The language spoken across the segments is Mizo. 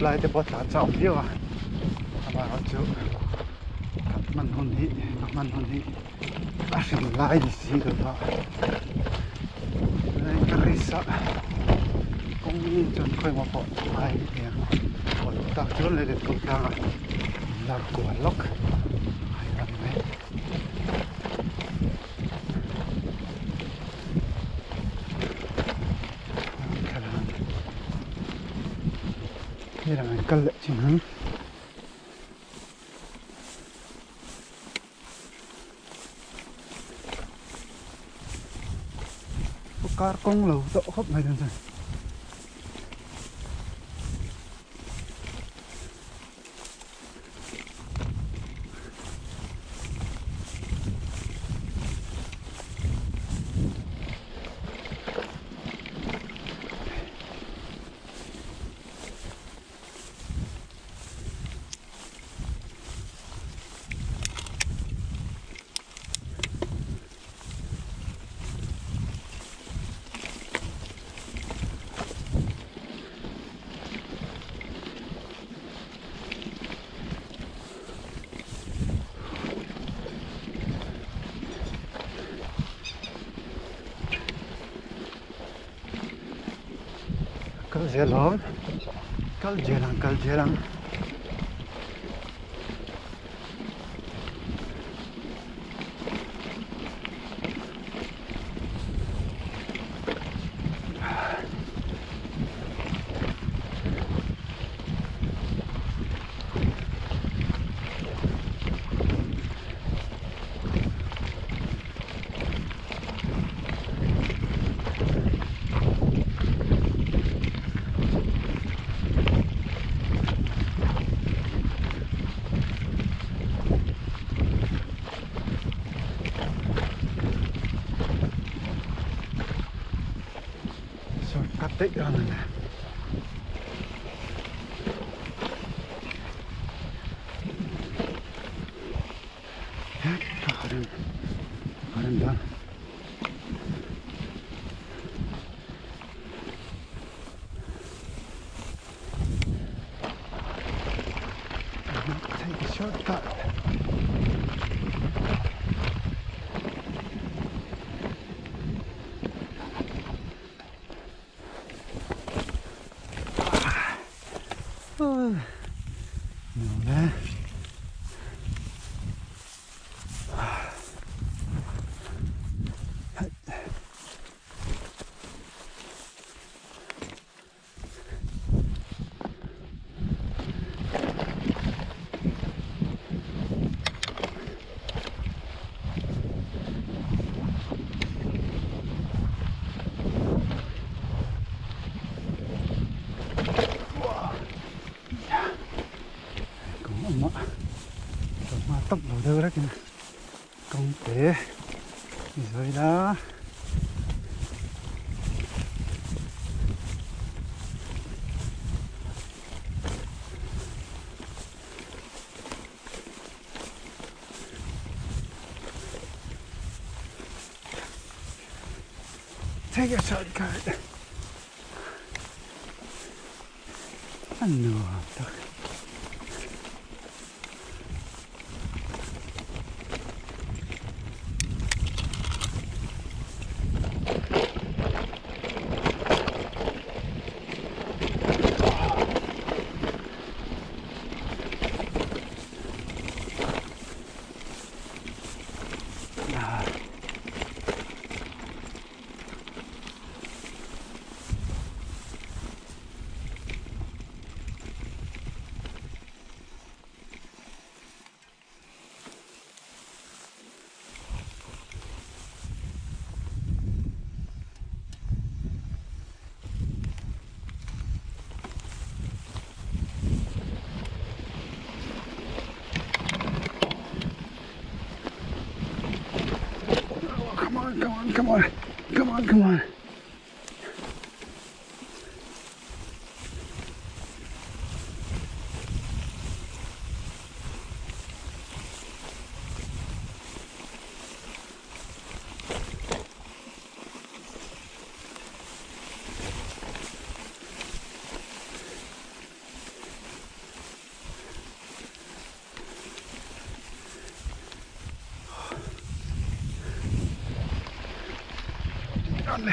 lai te pawh tlan chak viau a amaherawhchu kan hman hun hi ka hman hun hi a hrim lai ni si lo va ka risk a kawng chuan khawi emaw pawh ngai ni thei ang aw tak chuan lei let kawng tlang a inlar kual lawk a ni mai. Helam an kal leh chin ang. Kar kawng lo tawh khawp mai dawn chuan. Kal zel awm kal zel ang kal zel ang. Shortcut daih dawn a ni. Take a shortcut. Kawng awm a tawhma tawp lo deuh rekin kawng te ni zawi la. Take a shortcut. A nuam tak. Oh, come on, come on, come on, come on, come on. dawn le.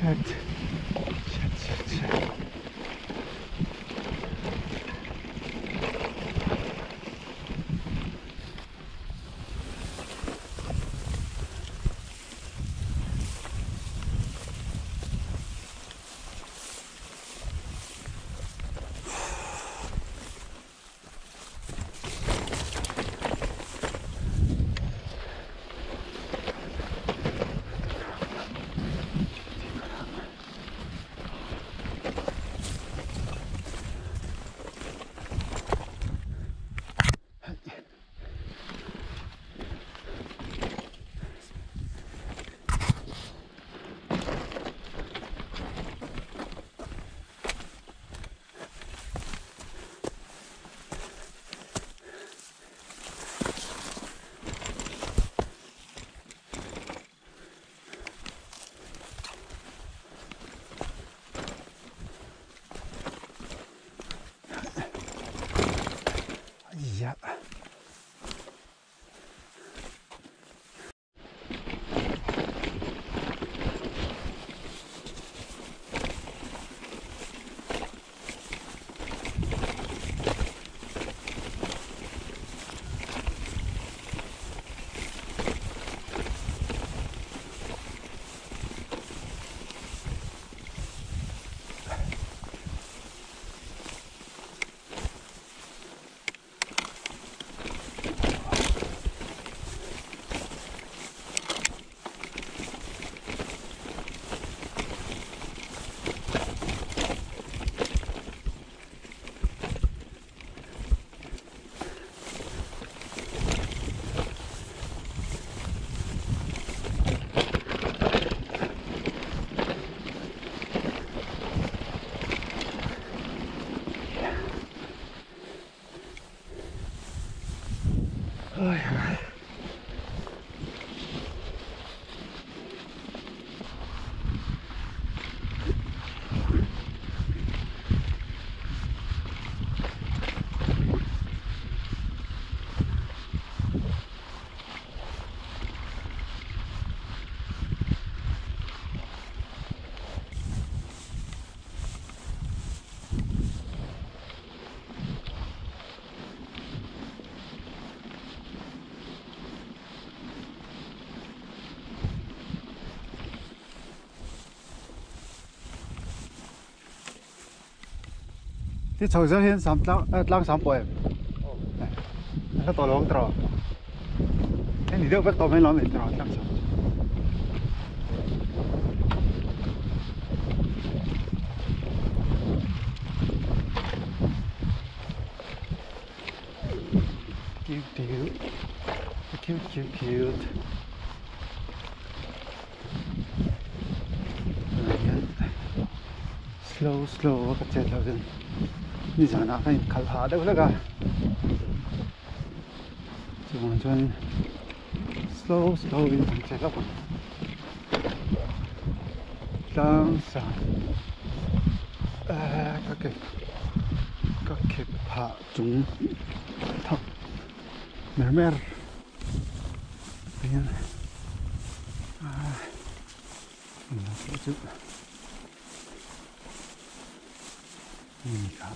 Shit. Shit, shit, shit. Yeah. Ti chho zel hian sam tlang tlang sam pawh em a tawh lo ang tawh hei ni deuh vek tawh mai lo ani tawh tlang sam cute cute cute cute cute Slow slow a ka chet loh chuan nizanah ka inkhalh hah deuh hlek a chuvang chuan slow slow in kan che hlauh ang tlang sang eh ka ke ka khep phah chung thak mer mer. Chu chu ni kha.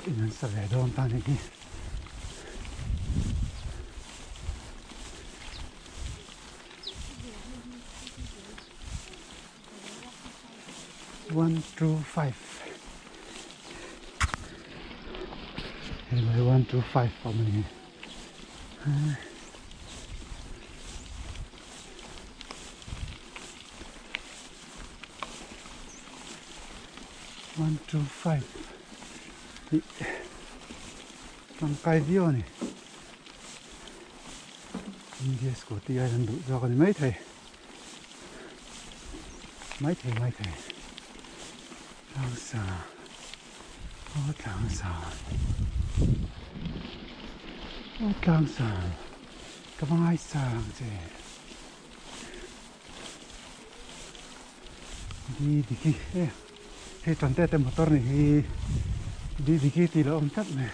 In an sa ve dawn ta ni hi. One two five hei mai one two five a awm a ni. One two five tih tangkai viau a ni. India scooty aiin an duh zawk a ni maithei. Maithei maithei. Tlangsa aw tlangsa aw tlangsa ka va ngaisang che. Di diki e hei tan te te motor ni hi di diki tih lo awm tlat mai.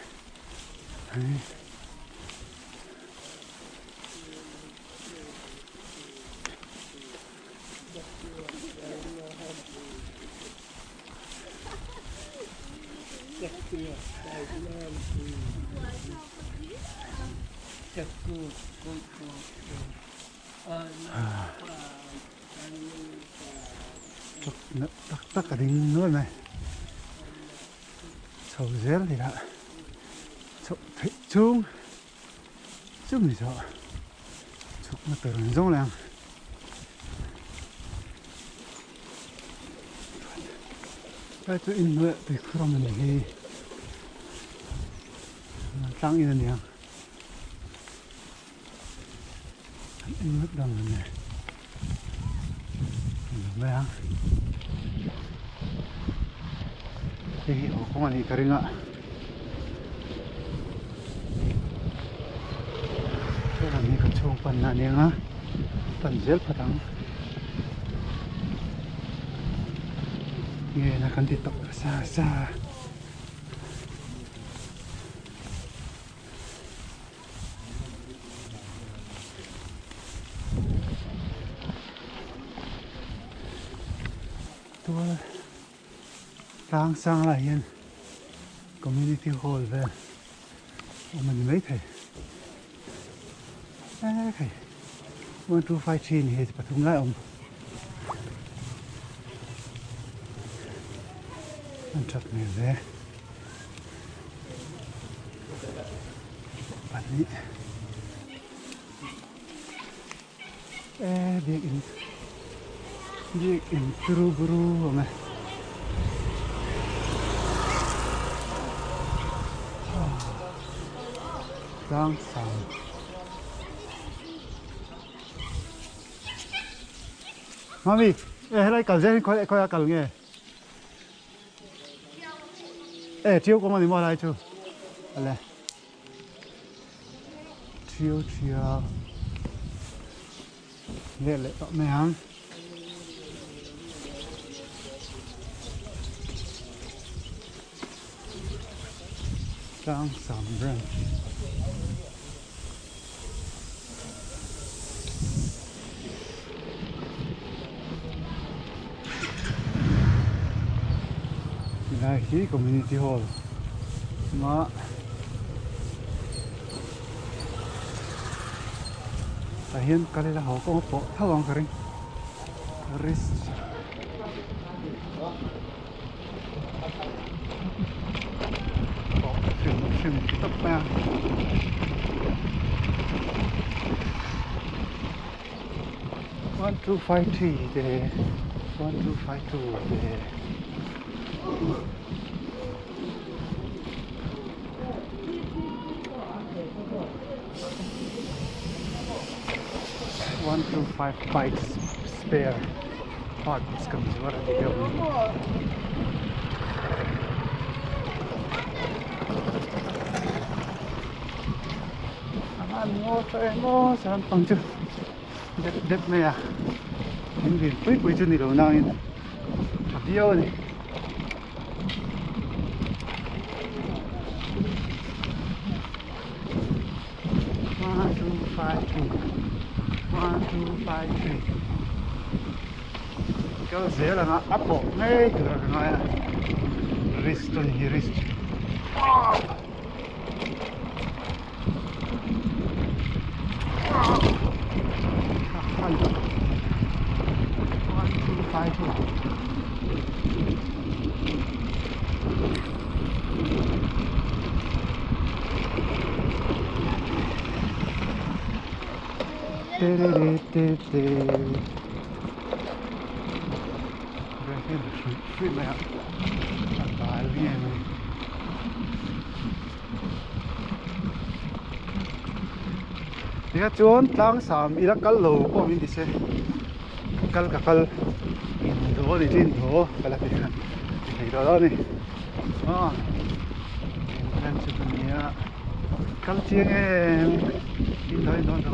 Truck nalh tak tak a ding nual mai chho zel ila chhoh theih chhung chumi zawh chhukna tur an zawng leh ang. Helai chu inhnuaiah tuikhur awm a ni hi tlang in a ni ang an en ngawt dawn lo nge a ni mai ang hei hi haw kawng a nih ka ring a helam hi ka chhung panna a ni ang a pan zel phawt ang nge na kan ti tawp sa sa. Tual tlang sang lai hian community hall vel awm a ni maithei ekhei one two five three ni hei pathum lai a awm an that hmel hle. Pahnih e biakinn biakinn turu buru a awm e. Tlang sang. Mami e helai kal zel hi khawi khawi a kal nge? E ṭiau kawng a ni maw lai chu ale ṭiau ṭiau leh leh tawh mai ang. Tlang sam branch. Helai hi community hall ma tah hian kal ila haw kawng a pawh tho ang ka ring risk pawh hrim hrim tawp mai a. One two five three te. 1252 te 125 bikes spare parts kan zuar a ti deuh ni. An ngaw tawh em aw sawn pang chu dep dep mai a thing lian pui pui chu ni lo nangin tha viau a ni. One two five two one two five three kal zel anga a pawh ngei tur a ka ngai a risk chu a ni hi risk. Tikha chuan tlang sam ila kal lo pawh min ti se kal ka kal in do a ni chu in do ka la ti ti thei tawh lo a ni aw entrance chu ka nia kal chiang em in do in do in do.